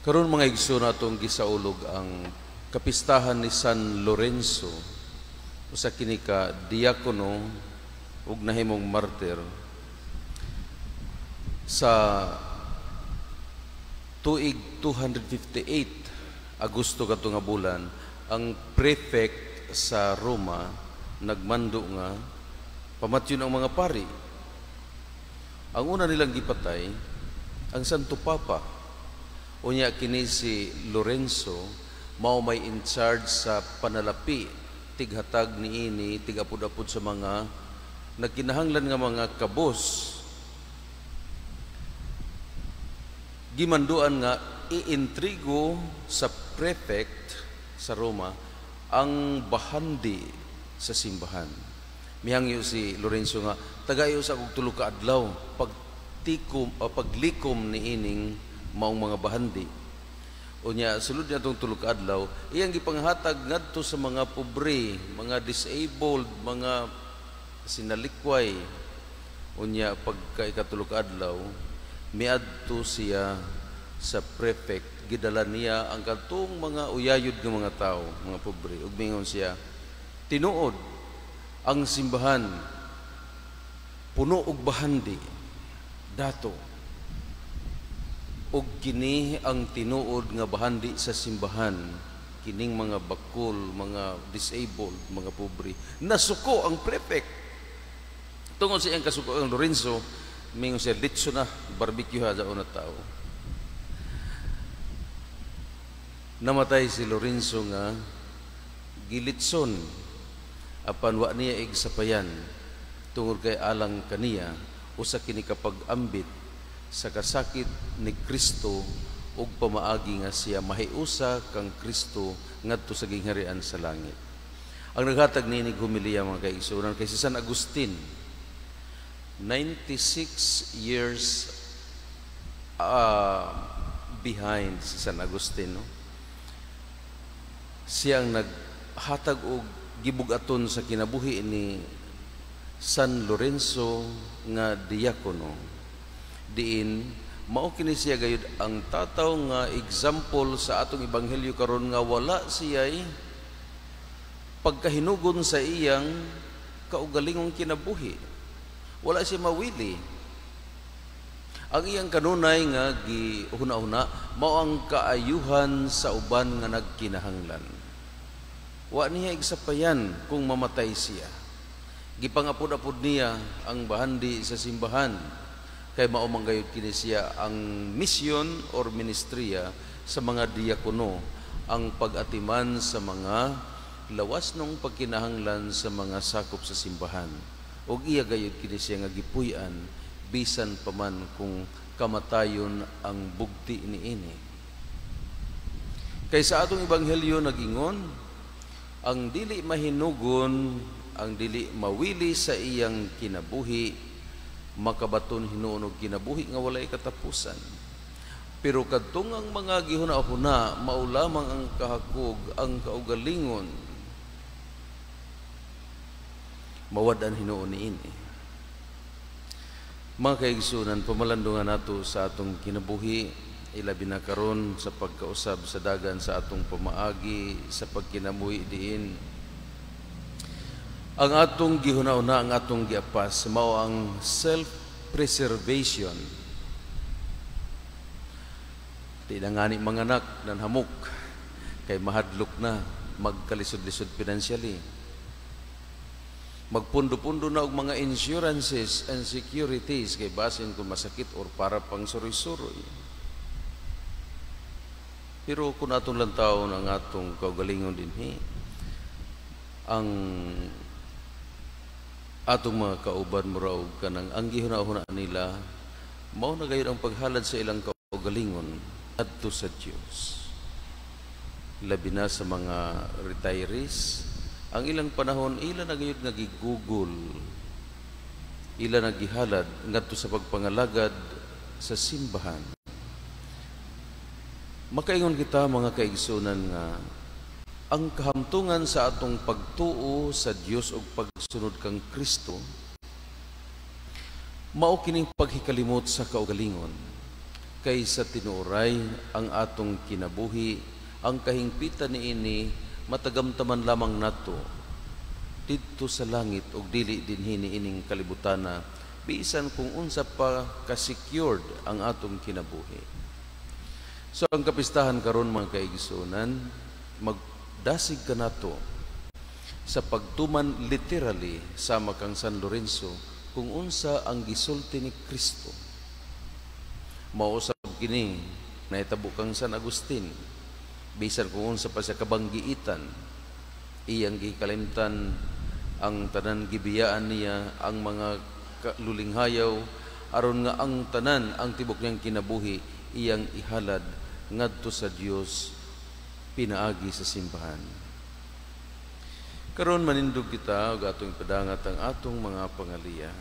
Karon, mga igsoon, atong gisaulog ang kapistahan ni San Lorenzo, usa kini ka diakono ug nahimong martir sa tuig 258, Agosto kato nga bulan. Ang prefect sa Roma nagmando nga pamatyon ang mga pari. Ang una nilang gipatay ang Santo Papa. Unya kini si Lorenzo mao may in charge sa panalapi, tighatag niini, tigapud-apud sa mga nagkinahanglan nga mga kabos. Gimanduan nga iintrigo sa prefect sa Roma ang bahandi sa simbahan. Mihangyo si Lorenzo nga tagayo sa kog 3 ka adlaw pagtikom o paglikom niining maong mga bahandi. Unya sulod niya atong 3 ka adlaw, iyang gipanghatag ngadto sa mga pobre, mga disabled, mga sinalikway. Unya pagka ikatulo ka adlaw, miadto siya sa prefect, gidala niya ang kadtong mga uyayod nga mga tao, mga pobre, ug mingon siya, "Tinuod ang simbahan puno og bahandi dato, ug kini ang tinuod nga bahandi sa simbahan, kining mga bakul, mga disabled, mga pobre." Nasuko ang prefect tungod sa iyang kasuko. Ang Lorenzo mingon siya, "Litso na, barbecue ha sa tao." Namatay si Lorenzo nga gilitson, apan wa niya igsapayan tungod kay alang kaniya usa kini kapag ambit sa kasakit ni Kristo ug pamaagi nga siya mahiusa kang Kristo ngadto sa gingharian sa langit. Ang naghatag niini homilya, mga kaigsuonan, kay si San Agustin, 96 years behind si San Agustin, no? Siya ang naghatag og gibug-aton sa kinabuhi ni San Lorenzo nga diakono, diin mao kini siya gayud ang tataw nga example sa atong ebanghelyo karon nga wala siya'y pagkahinugon sa iyang kaugalingong kinabuhi. Wala siya mawili. Ang iyang kanunay nga gihuna-huna mao ang kaayuhan sa uban nga nagkinahanglan. Wa niya igsapayan kung mamatay siya. Gipangapod-apod niya ang bahandi sa simbahan kay mao man gayud kini siya ang misyon or ministriya sa mga diakono, ang pag-atiman sa mga lawas nung pagkinahanglan sa mga sakop sa simbahan. Og iya gayud kini siya nga gipuy-an bisan pa man kung kamatayon ang bugti niini. Kay sa atong ebanghelyo nagingon, ang dili mahinugon, ang dili mawili sa iyang kinabuhi, makabaton hinuon og kinabuhi nga walay katapusan. Pero kadtong ang mga gihuna-huna mao lamang ang kahakog, ang kaugalingon, mawad-an hinuon niini. Mga kaigsunan, pamalandungan nato sa atong kinabuhi, ilabi na karon sa pagkausab sa dagan sa atong pamaagi sa pagkinabuhi, diin ang atong gihuna-huna, ang atong giapas mao ang self-preservation. Di na ngani manganak, nanhamok kay mahadlok na magkalisod-lisod financially. Magpundo-pundo na og mga insurances and securities kay basin kung masakit or para pang suroy-suroy. Pero kung atong lantawon ang atong kaugalingon dinhi, ang atong mga kauban mura og kanang ang gihuna-huna nila mao na gayud ang paghalad sa ilang kaugalingon adto sa Dios. Labi na sa mga retirees, ang ilang panahon ila na gayud nga gigugol, ila na gihalad ngadto sa pagpangalagad sa simbahan. Makaingon kita, mga kaigsunan, nga ang kahamtungan sa atong pagtuo sa Dios ug pagsunod kang Kristo mao kining paghikalimot sa kaugalingon. Kay sa tinuoray ang atong kinabuhi, ang kahingpitan niini matagamtaman lamang nato didto sa langit ug dili dinhi niining kalibutana, bisan kung unsa pa ka-secured ang atong kinabuhi. So ang kapistahan karon, mga kaigsuonan, magdasig kanato sa pagtuman literally sama kang San Lorenzo kung unsa ang gisulti ni Kristo. Mao usab kini nahitabo kang San Agustin, bisan kung unsa pa siya kabanggiitan, iyang gikalimtan ang tanan, gibiyaan niya ang mga lulinghayaw aron nga ang tanan, ang tibok niyang kinabuhi, iyang ihalad ngadto sa Dios pinaagi sa simbahan. Karon manindog kita ug atong ipadangat ang atong mga pangaliya.